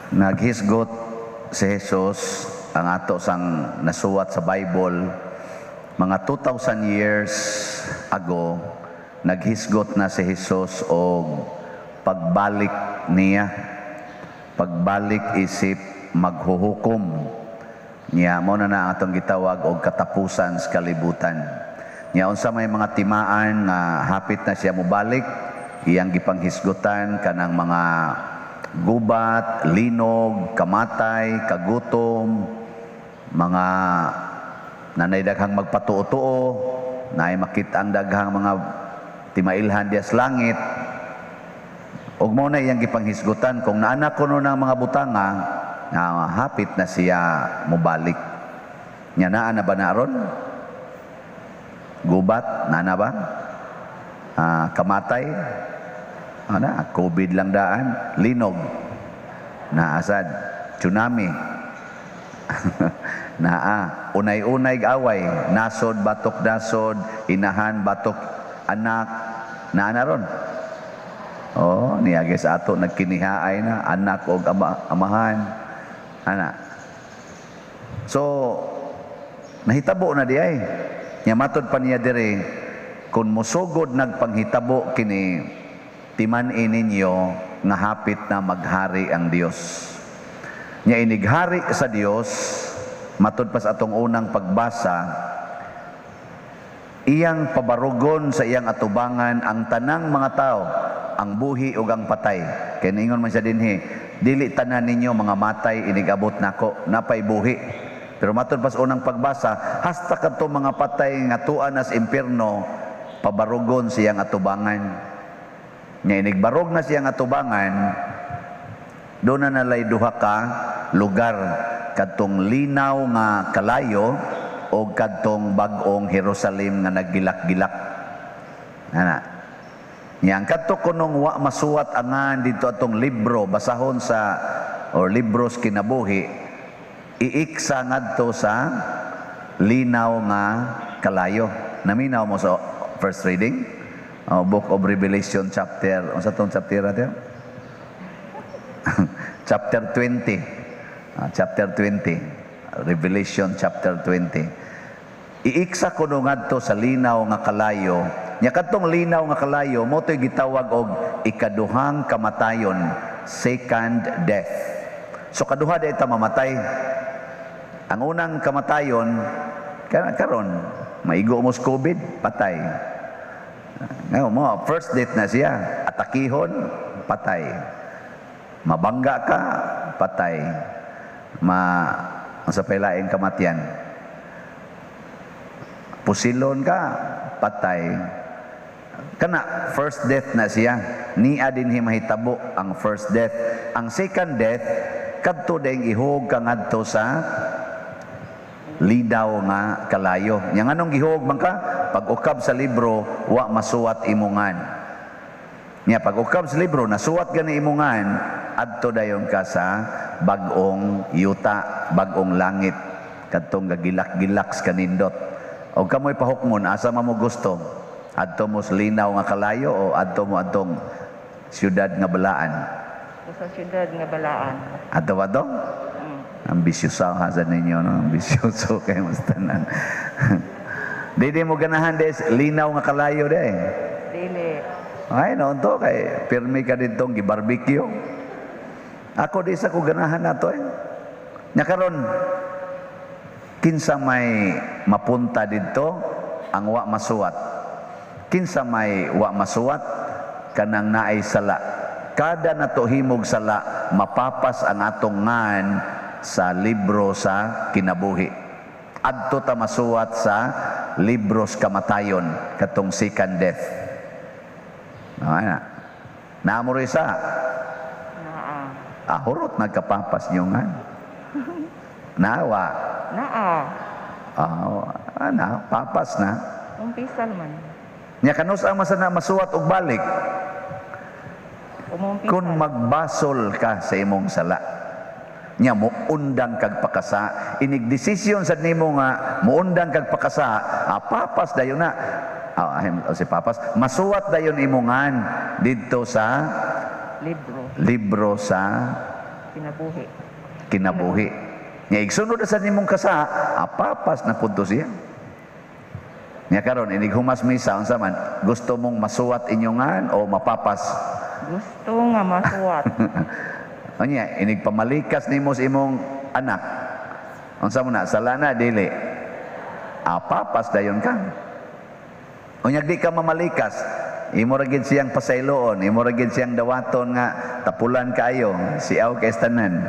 Naghisgot si Jesus, ang ato sang nasuwat sa Bible, mga 2,000 years ago, naghisgot na si Jesus og pagbalik niya. Pagbalik isip maghuhukom. Niya mo na na atong gitawag og katapusan sa kalibutan. Niya unsa may mga timaan nga hapit na siya mobalik, iyang gipanghisgutan kanang mga gubat, linog, kamatay, kagutom, mga nanay daghang magpatuo-tuo, naay makita ang daghang mga timailhan diya sa langit. Ug mao na iyang gipanghisgutan kung naana kuno ng mga butanga nga hapit na siya mobalik. Nya naa na ba na ron? Gubat, naa na ba? Ah, kamatay? Ana, COVID lang daan, linog. Naasad, tsunami. Naa, unay-unay away, nasod batok nasod, inahan batok anak, naa na ron. Oh, niagi sa ato nagkinihaay na anak og ama, amahan. Ana. So, nahitabo na di ay. Nya matod pa niya dire, kung musugod nagpanghitabo kini, timan-i ninyo nga hapit na maghari ang Dios. Nya inighari sa Dios, matod pa sa atong unang pagbasa, iyang pabarugon sa iyang atubangan ang tanang mga tao, ang buhi ug ang patay. Kay niingon man siya dinhi, dili tanan ninyo mga matay inigabot nako, napay buhi. Pero matod pa sa unang pagbasa, hasta kadto mga patay nga tuan nas impierno, pabarugon siyang atubangan. Nya inigbarog na siyang atubangan, doon na nalay duha ka lugar, kadtong linaw nga kalayo o kadtong bag-ong Jerusalem nga naggilak-gilak. Ana. Nya ang kadto kunong wa masuwat angan dito atong libro basahon sa or libros kinabuhi, iiksa ngadto sa linaw nga kalayo. Naminaw mo sa first reading? Oh, Book of Revelation chapter, unsa tong chapter ato? Chapter 20. Ah, chapter 20. Revelation chapter 20. Iiksa kuno ngadto sa linaw nga kalayo. Nya kadtong linaw nga kalayo mo to'y gitawag og ikaduhang kamatayon, second death. So kaduha di ta mamatay. Ang unang kamatayon karon maigo mo sa COVID, patay. Ngayon mo, first death na siya. Atakihon, patay. Mabangga ka, patay. Ma sa pailaing kamatyan. Pusilon ka, patay. Kana, first death na siya. Nia din mahitabo ang first death. Ang second death, kadto ding ihog ka ngadto sa lidaw nga kalayo. Yang anong gihog man ka? Pag ukab sa libro, wa masuwat imongan. Nya pag ukab sa libro, nasuwat gani imongan, adto dayon ka sa bag-ong yuta, bag-ong langit, kadtong gagilak-gilak sa kanindot. O kamoy pahukmon, asa man mo gusto? Adto mo sa linaw nga kalayo o adto mo adtong syudad nga balaan? Sa syudad nga balaan. Adto ba to? Mm. Ambisyoso ha sa ninyo, no? Ambisyoso kayo mas tanan. Di mo ganahan des, linaw nga kalayo de. Dili. Ay, noon to, kay pirmi ka ditong gibarbecue. Ako di sa ko ganahan na to eh. Nya karon, kinsa may mapunta didto, ang wa masuwat. Kinsa may wa masuwat, kanang naay sala. Kada nato himog sala, mapapas ang atong ngan sa libro sa kinabuhi. Adto ta masuwat sa libros kamatayon, katong second death. Ana. Naamo rin sa Naa. Ah, hurot nagkapapas niyo nga. Nawa. Naa. Ah, ana, papas na. Umpisal man. Nya kanus ang masana masuwat og balik Umumpisal. Kung magbasol ka sa imong sala. Nya muundang kag pakasa, inig desisyon sad nimo nga muundang kag pakasa, ah, papas dayon na. Ah, ay, si papas, masuwat dayon imongan didto sa libro. Libro sa Kinabuhi. Kinabuhi. Nya igsunod na sa nimong kasa, apapas na pud to siya. Nya karon, inig humas misa, unsa man? Gusto mong masuwat inyong o mapapas? Gusto nga masuwat. Unya, inig pamalikas nimo sa imong anak. Unsa mo na? Sala na, dili? Apapas dayon ka. Unya di ka mamalikas, imo ra gid siyang pasayloon, imo ra gid siyang dawaton nga tapulan kaayo, siaw kay tanan.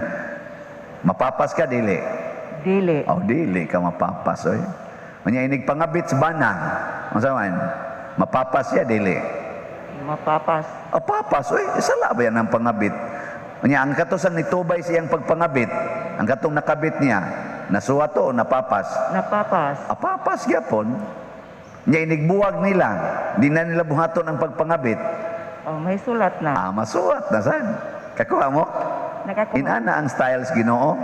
Mapapas ka, dili? Dili. Oh, dili ka mapapas oy. Unya inig pangabit sa bana. Unsa man? Mapapas siya, dili? Mapapas. Oh, papas oy, sala ba yan ang pangabit? Unya ang kato sang nitubay siyang pagpangabit, ang katong nakabit niya, nasuwat o napapas? Napapas. Apapas gyapon. Nya inigbuwag nila, di na nila buhaton ang pagpangabit. Oh, may sulat na. Ah, masuwat na sad. Kakuha mo? Nakakuha. Inana ang styles Ginoo.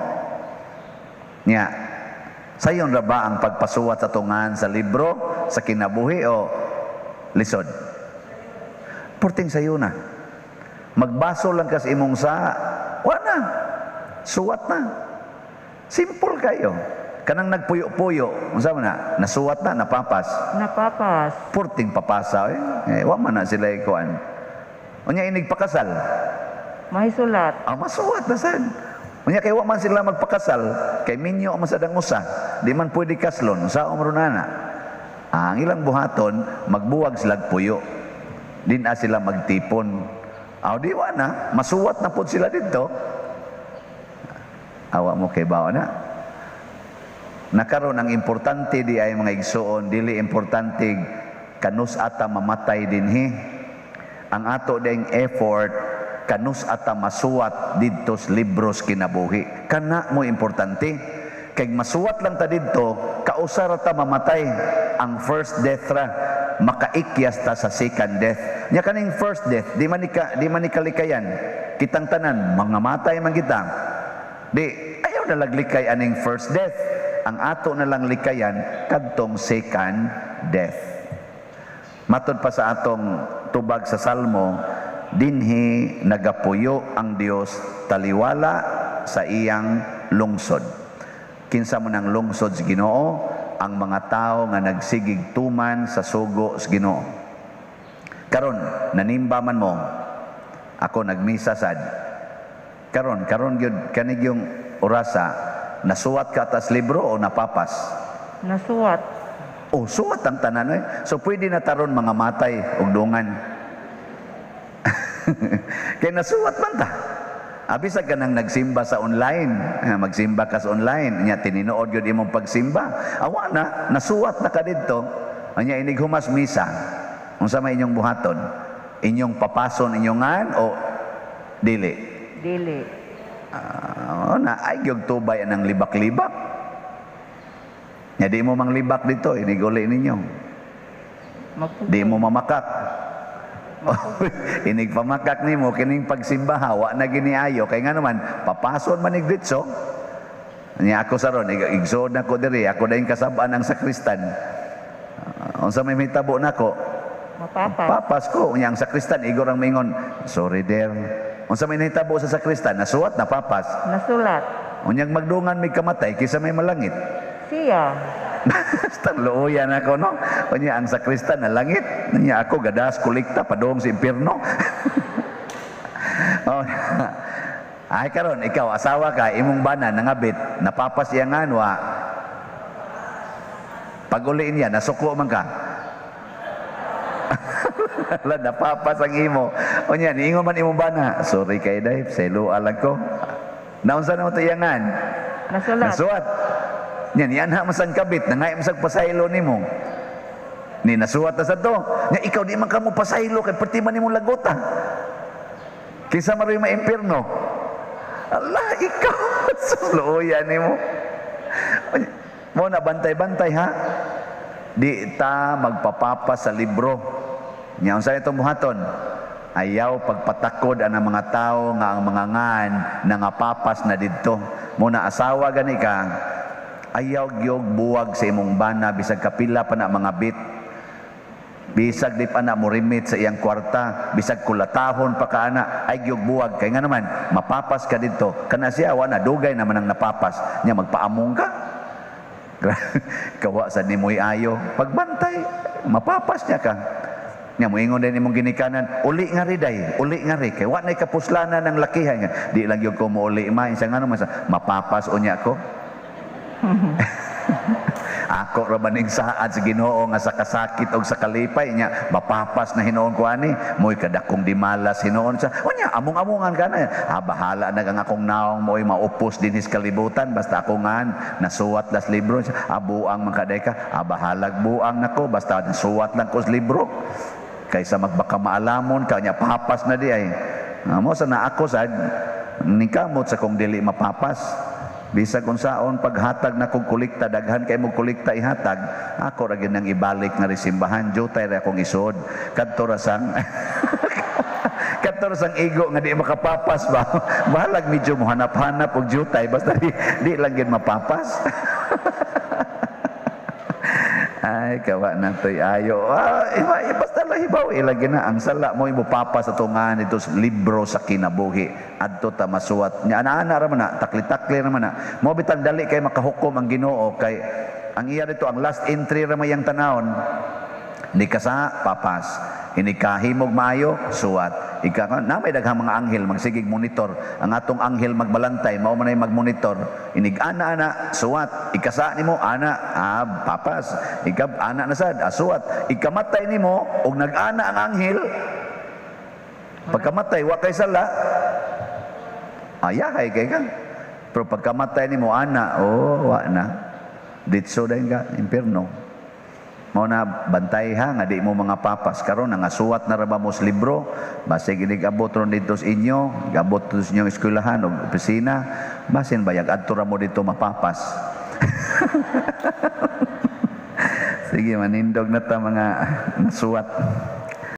Nya, sayon ra ba ang pagpasuwat sa tungan sa libro, sa kinabuhi o lisod? Porting sayo na. Magbaso lang kas imong sa, wa na. Suwat na. Simple kayo. Kanang nagpuyo-puyo, unsa man na? Nasuwat na, napapas? Napapas. Porting papasa eh. Eh, wa man na sila ikuan. Unya inig pakasal. May sulat. Ah, masuwat na sad. Unya kay wa man sila magpakasal, kay minyo man sad ang usa. Di man pwede kaslon, usa na. Ah, ang ilang buhaton, magbuwag sila puyo. Di na sila magtipon. Aw, di wa na, masuwat na pod sila didto. Awa mo kay bawa na. Nakaron ang importante di ay, mga igsuon, dili importante kanus ata mamatay dinhi. Ang ato ding effort, kanus ata masuwat didto sa libros kinabuhi. Kana mo importante. Kay masuwat lang ta didto, kausa ra ta mamatay. Ang first death ra, makaikyas ta sa second death. Nya kaning first death, di man ni kalikayan. Kitang tanan mga matay man kita. Di ayaw na laglikay aning first death. Ang ato na lang likayan kadtong second death. Matod pa sa atong tubag sa Salmo, dinhi nagapuyo ang Dios taliwala sa iyang lungsod. Kinsa mo nang lungsod sa Ginoo? Ang mga tao nga nagsigig tuman sa sugo sa Ginoo. Karon nanimba man mo, ako nagmisa sad. Karon karon gyud kanig yung orasa, nasuwat ka tas libro o napapas? Nasuwat. Oh, suwat ang tanan eh. So pwede na taron mga matay og dungan. Kay nasuwat man ta. Abi sa kanang nagsimba sa online, magsimba ka sa online, nya tininood gyud imong pagsimba. Awa na, nasuwat na ka didto. Anya inig humas misa. Unsa may inyong buhaton? Inyong papason inyongan o dili? Dili. Na ay gyud tubay anang libak-libak. Nya di mo manglibak dito, inig uli ninyo. Magpugay. Di mo mamakak. Inig pamakak nimo kining pagsimba, wa na giniayo kay nga naman papason man ig ditso. Nya ako sa ron igsood na ko diri, ako dayon kasab-an ang sakristan. Unsa may mitabo nako? Mapapas. Papas ko. Unya ang sakristan igor ang mingon, "Sorry der." Unsa may nahitabo sa sakristan? Nasuwat, napapas? Nasulat. Unyang magdungan may kamatay, kisa may malangit? Siya. Basta luoyan ako, no? Unya ang sakristan na langit. Unya ako gadas kolekta padung sa impierno. Oh. Ay karon ikaw asawa ka, imong bana nangabit, napapas iya nga wa. Pag-uli niya, nasuko man ka. Wala, napapas ang imo. Unya niingon man imong bana, "Sorry kay day, selo alag ko." Naunsa na mo to iyangan? Nasulat. Nasuwat. Nya niyan ha masang kabit, nangay masang pasaylo nimo. Ni nasuwat na sa to. Nya ikaw di man kamo pasaylo kay perti man nimong lagota. Kinsa man rin maimpierno? Allah, ikaw. Sus, luoyan nimo. Mo na bantay-bantay ha. Di ta magpapapa sa libro. Nya unsa itong buhaton? Ayaw pagpatakod ang mga tao nga ang mga ngan nangapapas na didto. Mo na asawa gani ka, ayaw gyud buwag sa imong bana bisag kapila pa na mga bit. Bisag di pa na mo remit sa iyang kwarta, bisag kulatahon pa ka ana, ay gyud buwag kay nga naman mapapas ka didto. Kana siya wa na dugay naman ang napapas. Nya magpaamong ka. Kawa sa nimoy ayo. Pagbantay, mapapas niya ka. Nya moingon din imong ginikanan, "Uli nga ri day, uli nga ri kay wa nay kapuslanan ng lakihan." "Di lang gyud ko mouli, ma." Isa nga naman sa mapapas unya ko. Ako ra man ning saad sa Ginoo nga sa kasakit og sa kalipay nya mapapas na hinuon ko ani mo'y kadakong dimalas hinuon sa unya among-amongan ka na. Ah, bahala na ang akong naong mo'y maupos dinhi sa kalibutan, basta ako ngan nasuwat las libro. Ah, buang man kaday ka. Ah, bahalag buang nako, basta nasuwat lang ko sa libro kaysa magbaka maalamon ka nya papas na di ay. Ah, mo sa na ako sad ningkamot sa kong dili mapapas. Bisag unsaon paghatag na kog kolekta, daghan kay mo kolekta ihatag, ako ra gyud nang ibalik nga simbahan, jutay ra akong isod. Kadto ra sang igo nga di makapapas ba. Bahalag medyo mo hanap-hanap og jutay, basta di lang gyud mapapas. Ay, kawa na to'y ayo. Ah, iba, basta lang hibaw, ilagi na. Ang sala mo, imo papa sa tungan ito libro sa kinabuhi. Adto ta masuwat. Nya ana-ana ra man na, takli-takli ra man na. Mo bitang dali kay makahukom ang Ginoo kay ang iya dito ang last entry ra mayang tanawon. Hindi ka sa papas. Hindi ka himog maayo, suwat. Ika na may daghang mga anghel magsigig monitor. Ang atong anghel magbalantay, mao man ay magmonitor. Inig ana ana, suwat. Ikasa nimo ana, ah, papas. Ika ana na sad, ah, suwat. Ikamatay nimo og nag-ana ang anghel. Pagkamatay wa kay sala. Ayahay kay ka. Pero pagkamatay nimo ana, oh, wa na. Ditso dayon ka, impierno. Mao na bantay ha nga di mo mga papas karon nga suwat na ra ba mo sa libro, basig inig abot ron dito sa inyo, gabot sa inyong eskwelahan o opisina, basin bayag adto ra mo dito mapapas. Sige, manindog na ta mga nasuwat.